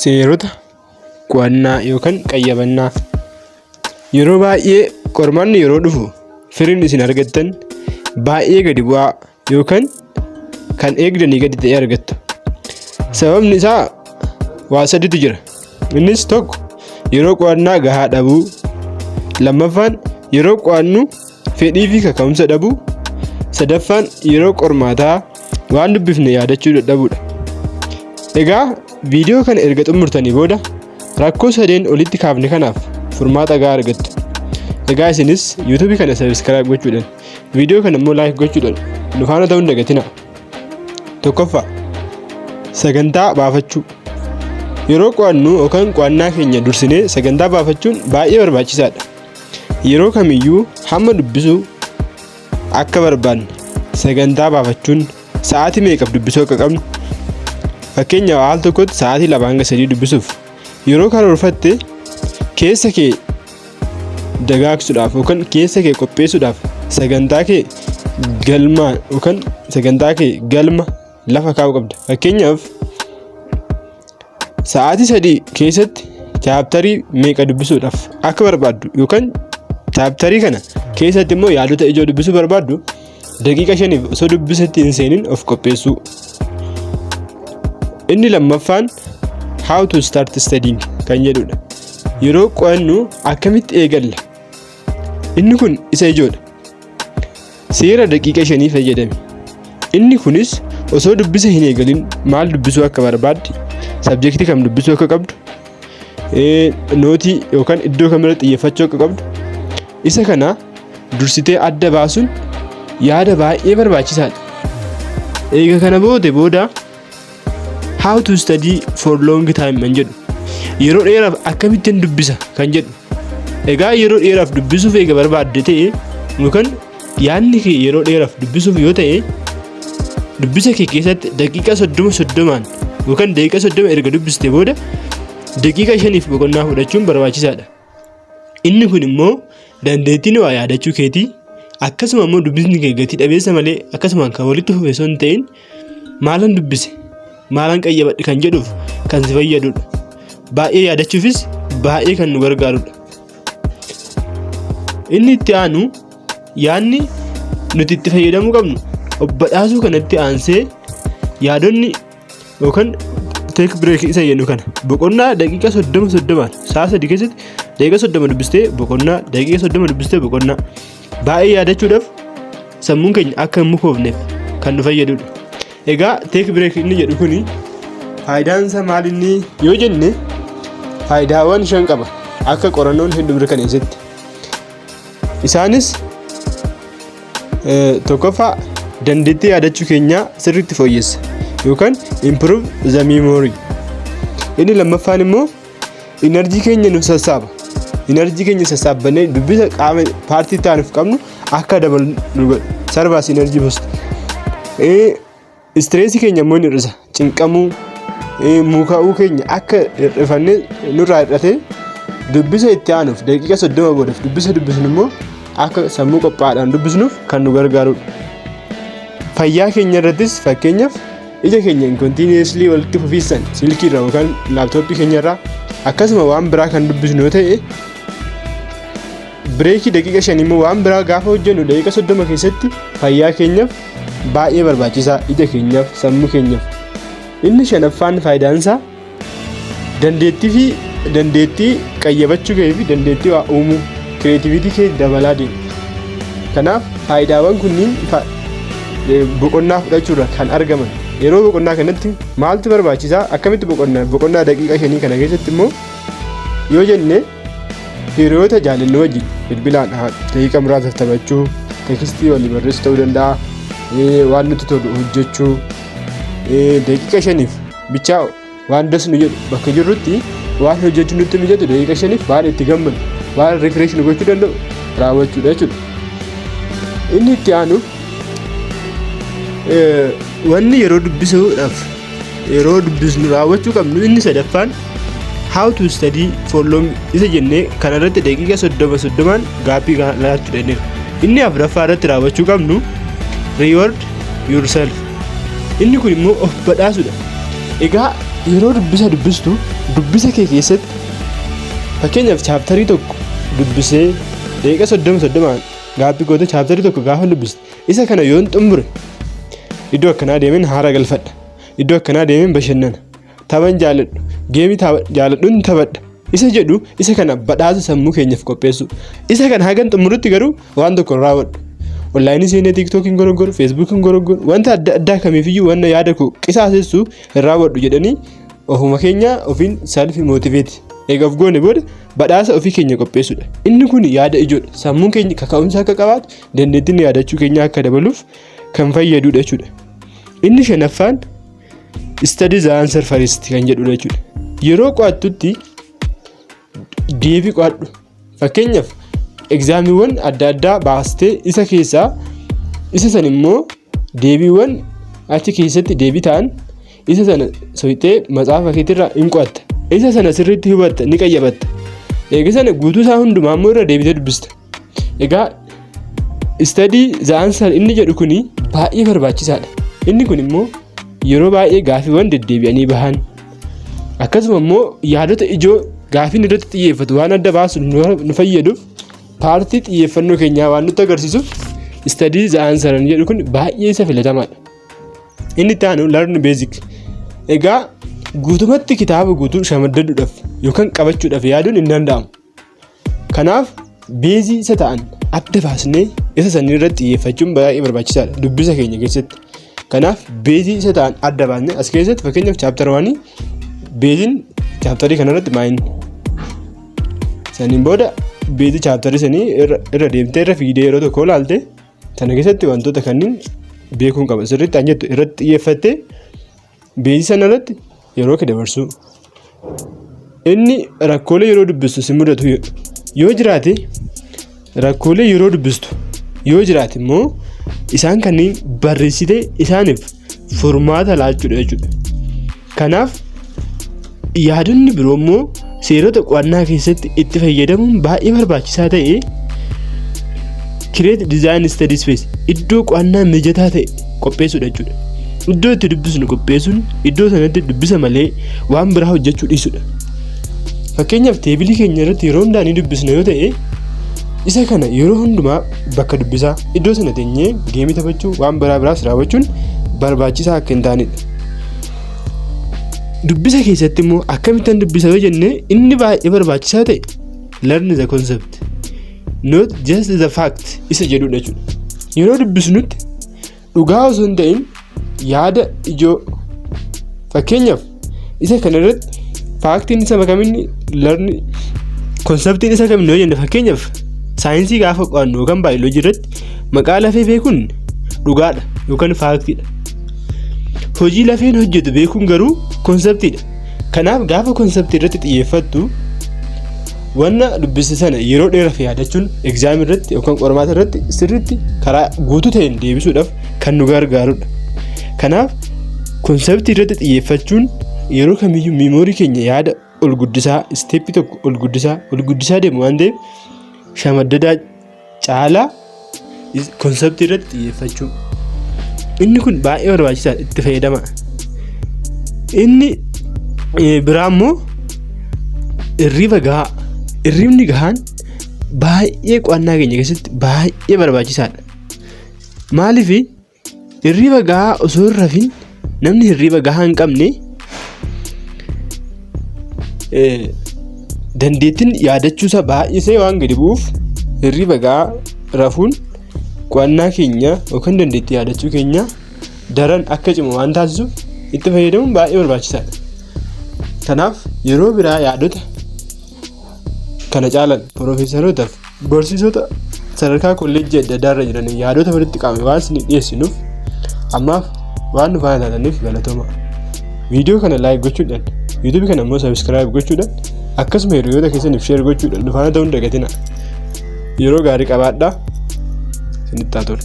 Seerota qo'annaa yookaan qayyabannaa. Yeroo baay'ee qormaanni yeroo dhufu firiin isin argattan baay'ee gadi bu'aa yookaan kan eegdanii gadi ta'e argattu. Sababni isaa waa sadiitu jira. Innis tokko, yeroo qo'annaa gahaa dhabuu; lammaffaan, yeroo qo'annu fedhii fi kaka'umsa dhabuu; sadaffaan, yeroo qormaataa waan dubbifne yaadachuu dadhabuudha. Egaa viidiyoo kana erga xumurtanii booda rakkoo sadeen olitti kaafne kanaaf furmaata gahaa argattu. Egaa isinis YouTubeii kana subscribe gochuudhaan, viidiyoo kana immoo like gochuudhaan nu faana ta'uu hin dagatinaa. Tokkoffaa, sagantaa baafachuu. Yeroo qo'annu yookaan qo'annaa keenya dursinee sagantaa baafachuun baay'ee barbaachisaadha. Yeroo kamiyyuu hamma dubbisuu akka barbaanne sagantaa baafachuun, sa'aatii meeqaaf dubbisuu akka qabnu, fakkeenyaaf al tokkotti sa'aatii 2 hanga 3 dubbisuuf yeroo karoorfatte, keessa kee dagaagsuudhaaf yookaan keessa kee qopheessuudhaaf sagantaa kee galmaa yookaan sagantaa kee galma lafa kaa'uu qabda. Fakkeenyaaf, sa'aatii 3 keessatti chapterii meeqa dubbisuudhaaf akka barbaaddu yookaan chapterii kana keessatti immoo yaadota ijoo dubbisuu barbaaddu, daqiiqa 5f osoo dubbisatti hin seenin of qopheessuu. Inni lammaffaan how to start studying kan jedhudha. Yeroo qo'annu akkamitti eegalla? Inni kun isa ijoodha. Seera daqiiqa 5 fayyadami. Inni kunis osoo dubbisa hin eegalin maal dubbisuu akka barbaadde, subjectii kam dubbisuu akka qabdu, noteii yookaan iddoo kamirra xiyyeeffachuu akka qabdu, isa kana dursitee adda baasuun yaada baay'ee barbaachisaadha. Eega kana booda how to study for long time kan jedhu, yeroo dheeraaf akkamittiin dubbisa kan jedhu. Egaa yeroo dheeraaf dubbisuuf eega barbaadde ta'e yookaan yaadni kee yeroo dheeraaf dubbisuuf yoo ta'e, dubbisa kee keessatti daqiiqa 30 30n yookaan daqiiqa 30 erga dubbiste booda daqiiqa 5f boqonnaa fudhachuun barbaachisaadha. Inni kun immoo dandeettiin waa yaadachuu keetii, akkasuma immoo dubbisni kee gatii dhabeessa malee akkasumaan kan walitti fufe osoo hin ta'in, maalan dubbise, maalan qayyabadhe kan jedhuuf kan si fayyadudha. Baay'ee yaadachuufis baay'ee kan nu gargaarudha. Inni itti aanu, yaadni nuti itti fayyadamuu qabnu, of badhaasuu kanatti aansee, yaadonni yookaan take break isa jennu kana, boqonnaa daqiiqa 30 30n, sa'a 3 keessatti daqiiqa 30 dubbistee boqonnaa, daqiiqa 30 dubbistee boqonnaa, baay'ee yaadachuudhaaf sammuun keenya akka hin mukoofneef kan nu fayyadudha. Egaa take break inni jedhu kuni faayidaan isaa maal inni yoo jenne, faayidaawwan shan qaba akka qorannoon hedduu mirkaneessetti. Isaanis, tokkoffaa, dandeettii yaadachuu keenyaa sirriitti fooyyessa yookaan improve the memory. Inni lammaffaan immoo energy keenya nu sassaaba. Energy keenya sassaabbannee dubbisa qaama partii itti aanuuf qabnu akka dabalu nu godha. Serve as energy boost. Stressii keenya immoo ni hir'isa. Cinqamuu, mukaa'uu keenya akka hir'ifannee nurraa hir'atee, dubbisa itti aanuuf daqiiqa 30 boodaaf dubbisa dubbisnu immoo akka sammuu qophaa'aadhaan dubbisnuuf kan nu gargaarudha. Fayyaa keenya irrattis, fakkeenyaaf ija keenya continuously walitti fufiinsan silkii irraa yookaan laptopii keenya irraa akkasuma waan biraa kan dubbisnu yoo ta'e, breakii daqiiqa 5 immoo waan biraa gaafa hojjennu daqiiqa 30 keessatti fayyaa keenyaaf baay'ee barbaachisaa, ija keenyaaf, sammuu keenyaaf. Inni shanaffaan faayidaan isaa dandeettii fi dandeettii qayyabachuu kee fi dandeettii waa uumuu, creativity kee dabalaa deema. Kanaaf faayidaawwan kunniin boqonnaa fudhachuurra kan argaman. Yeroo boqonnaa kanatti maaltu barbaachisaa? Akkamitti boqonnaa? Boqonnaa daqiiqa 5 kana keessatti immoo yoo jenne, hiriyoota jaalannu wajjin bilbilaan daqiiqa muraasaaf taphachuu, textii walii barreessuu ta'uu danda'a, waan nutti tolu hojjechuu, daqiiqa 5f bichaa waan das nu jedhu, bakka jirrutti waan hojjechuu nutti mijatu, daqiiqa 5f waan itti gammadu, waan refresh nu gochuu danda'u raawwachuudha jechuudha. Inni itti aanu, wanni yeroo dubbisuudhaaf, yeroo dubbisnu raawwachuu qabnu inni sadaffaan how to study for long isa jennee kanarratti daqiiqa 30 30n gapii laachuu dandeenya. Inni afuraffaa irratti raawwachuu qabnu reward yourself. Inni kun immoo of badhaasuudha. Egaa Yeroo dubbisa dubbistu, dubbisa kee keessatti fakkeenyaaf chapterii tokko dubbisee daqiiqa 30 30n gaaffii goote, chapterii tokko gaafa dubbiste, isa kana yoon xumure iddoo akkanaa deemeen haara galfadha. Iddoo akkanaa deemeen bashannana. Taphan jaaladhu. Gameii jaaladhuun taphadha. Isa jedhu, isa kana badhaasa sammuu keenyaaf qopheessu. Isa kana hagan xumurutti garuu waan tokko hin raawwadhu. Onlineii seenee TikTokiin goroggoru, Facebookiin goroggoru, wanta adda addaa kamiifiyyuu wanta yaada koo qisaasessu hin raawwadhu jedhanii ofuma keenya ofiin self motivate eega of goone booda badhaasa ofii keenya qopheessuudha. Inni kun yaada ijoodha. Sammuun keenya kaka'umsa akka qabaatu, dandeettiin yaadachuu keenya akka dabaluuf kan fayyadudha jechuudha. Inni shanaffaan "study the answer first" kan jedhudha jechuudha. Yeroo qo'attutti deebii qo'adhu. Fakkeenyaaf, examiiwwan adda addaa baastee isa keessaa isa san immoo deebiiwwan achi keessatti deebii ta'an isa sana soqxee matsaafa keetirraa hin qo'atta. Isa sana sirriitti hubatta, ni qayyabatta. Eega sana guutuu isaa hundumaa immoo irra deebitee dubbista. Egaa "study the answer" inni jedhu kuni baay'ee barbaachisaadha. Inni kun immoo yeroo baay'ee gaafiiwwan deddeebi'anii bahan, akkasuma immoo yaadota ijoo gaafiin irratti xiyyeeffatu waan adda baasu nu fayyaduuf, partii xiyyeeffannoo keenyaa waan nutti agarsiisuuf, "study the answer" jedhu kun baay'ee isa filatamaadha. Inni itti aanu learn basic. Egaa guutumatti kitaaba guutuu shamaddaduudhaaf yookaan qabachuudhaaf yaaduun hin danda'amu. Kanaaf baseii isa ta'an adda baasnee isa sanii irratti xiyyeeffachuun baay'ee barbaachisaadha dubbisa keenya keessatti. Kanaaf baseii isa ta'an adda baasnee as keessatti, fakkeenyaaf chapter oneii, baseiin chapterii kanarratti maayini? Saniin booda baseii chapterii sanii irra deemtee, irra fiigdee yeroo tokko ilaalte, sana keessatti wantoota kanneen beekuun qaba sirriitti an jettu irratti xiyyeeffattee baseii sana irratti yeroo kee dabarsuu. Inni rakkoolee yeroo dubbistu si mudatu yoo jiraate, rakkoolee yeroo dubbistu yoo jiraate immoo isaan kanneen barreessitee isaaniif furmaata laachuudha jechuudha. Kanaaf yaadonni biroo immoo seerota qo'annaa keessatti itti fayyadamuun baay'ee barbaachisaa ta'e, create design study space, iddoo qo'annaa mijataa ta'e qopheessuudha jechuudha. Iddoo itti dubbisnu qopheessuun iddoo sanatti dubbisa malee waan biraa hojjechuu dhiisudha. Fakkeenyaaf, tableii keenya irratti yeroo hundaa ni dubbisna yoo ta'e, isa kana yeroo hundumaa bakka dubbisaa iddoo sana teenyee gameii taphachuu, waan biraa biraas raawwachuun barbaachisaa akka hin taanedha. Dubbisa keessatti immoo akkamittan dubbisa yoo jenne, inni baay'ee barbaachisaa ta'e "learn the concept, not just the fact" isa jedhudha jechuudha. Yeroo dubbisnutti dhugaa osoo hin ta'in yaada ijoo, fakkeenyaaf isa kana irratti factiin isa kaminni, learn conceptiin isa kaminni yoo jenne, fakkeenyaaf saayinsii gaafa qo'annu yookaan baayoloojii irratti maqaa lafee beekuun dhugaadha yookaan factiidha. Hojii lafeen hojjetu beekuun garuu conceptiidha. Kanaaf gaafa conceptii irratti xiyyeeffattu, wanna dubbiste sana yeroo dheeraaf yaadachuun examii irratti yookaan qormaata irratti sirriitti karaa guutuu ta'een deebisuudhaaf kan nu gargaarudha. Kanaaf conceptii irratti xiyyeeffachuun yeroo kamiyyuu memoryii keenya yaada ol guddisaa, stepii tokko ol guddisaa ol guddisaa deemu waan ta'eef, shamaddadaa caalaa conceptii irratti xiyyeeffachuu. Inni kun baay'ee barbaachisaadha, itti fayyadama. Inni biraa immoo hirriba gahaa. Hirribni gahaan baay'ee qo'annaa keenya keessatti baay'ee barbaachisaadha. Maaliif? Hirriba gahaa osoo hin rafin, namni hirriba gahaa hin qabne dandeettiin yaadachuusaa baay'isee waan gadi bu'uuf, hirriba gahaa rafuun qo'annaa keenya yookaan dandeettii yaadachuu keenya daran akka cimu waan taasisuuf, itti fayyadamuun baay'ee barbaachisaadha. Kanaaf yeroo biraa yaadota kana caalan piroofeesarootaaf barsiisota sadarkaa kolleejjii adda addaa irra jiran yaadota walitti qabame waan isin dhiyeessinuuf, ammaaf waan nu faana taataniif galatooma. Viidiyoo kana like gochuudhaan, YouTubeii kana immoo subscribe gochuudhaan, akkasuma hiriyoota keessaniif share gochuudhaan nu faana ta'uu hin dagatina. Yeroo gaarii qabaadhaa. Isinitti haa tolu.